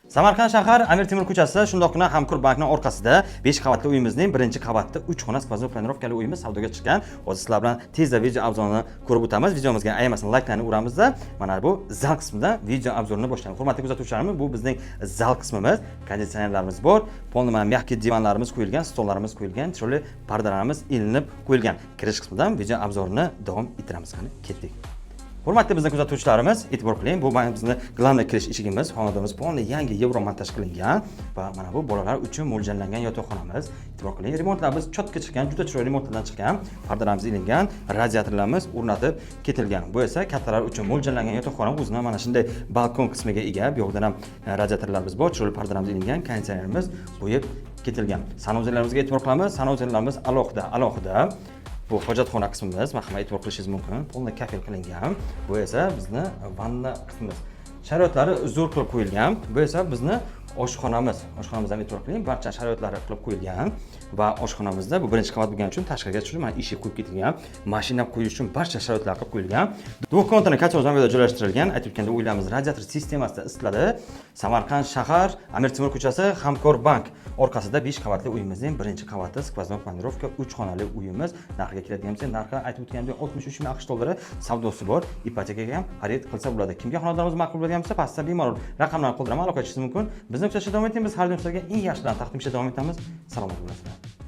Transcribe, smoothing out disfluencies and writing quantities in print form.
Samarqand shahar, Amir Temur ko'chasi, shundoqqina Hamkor bankning orqasida 5 qavatli uyimizning birinchi qavatida 3 xona сквозной планировка li uyimiz savdoga chiqqan. Hozir sizlar bilan tezda video обзор ini ko'rib o'tamiz. Videomizga ayamasdan layklarni uramizda, mana bu zal qismidan video обзор ini boshlaymiz. Hurmatli kuzatuvchilarimiz, bu bizning zal qismimiz. Konditsionerlarimiz bor, полный mana мягкий divanlarimiz qo'yilgan, stollarimiz qo'yilgan, chiroyli pardalarimiz ilinib qo'yilgan. Kirish qismidan video обзор ini davom ettiramiz. Qani, ketdik. Hurmatli bizni kuzatuvchilarimiz, e'tibor qiling, bu mana bizni главный kirish eshigimiz, xonadonimiz полный yangi yevro montaj qilingan va mana bu bolalar uchun mo'ljallangan yotoqxonamiz. E'tibor qiling, remontlarimiz чётко chiqqan, juda chiroyli remontlardan chiqqan, pardalarimiz ilingan, radiatorlarimiz o'rnatib ketilgan. Bu esa kattalar uchun mo'ljallangan yotoqxona, o'zini mana shunday balkon qismiga ega. Bu yoqdan ham radiatorlarimiz bor, chiroyli pardalarimiz ilingan, konditsionerimiz qo'yib ketilgan. Санузел larimizga e'tibor qilamiz, санузел larimiz alohida alohida. Bu hojatxona qismimiz, marhamat, e'tibor qilishingiz mumkin. Полный kafel qilingan. Bu esa bizni vanna qismimiz. Sharoitlari zo'r qilib qo'yilgan. Bu esa bizni oshxonamiz. Oshxonamizga ham e'tibor qiling, barcha sharoitlari qilib qo'yilgan va oshxonamizda bu birinchi qavat bo'lgani uchun tashqariga tushib mana eshik qo'yib ketilgan. Mashina qo'yish uchun barcha sharoitlar qilib qo'yilgan. Двухконтурный котел bu yerda joylashtirilgan. Aytib o'tganda, uylarimiz radiator sistemasida isitiladi. Samarqand shahar, Amir Temur ko'chasi, Hamkor bank orqasida 5 qavatli uyimizning birinchi qavati, сквозной планировка 3 xonali uyimiz. Narxiga keladigan bo'lsak, narxi, aytib o'tganimdek, 63 ming AQSh dollari, savdosi bor. Ipotekaga ham xarid qilsa bo'ladi. Kimga xonadonimiz ma'qul bo'lgan bo'lsa, pastda bemalol raqamlarni qoldiraman, aloqa chiqishingiz mumkin. Bizni kuzatishda davom eting. Biz har doim sizlarga eng yaxshilarini taqdim etishda davom etamiz. Salomat bo'lasizlar.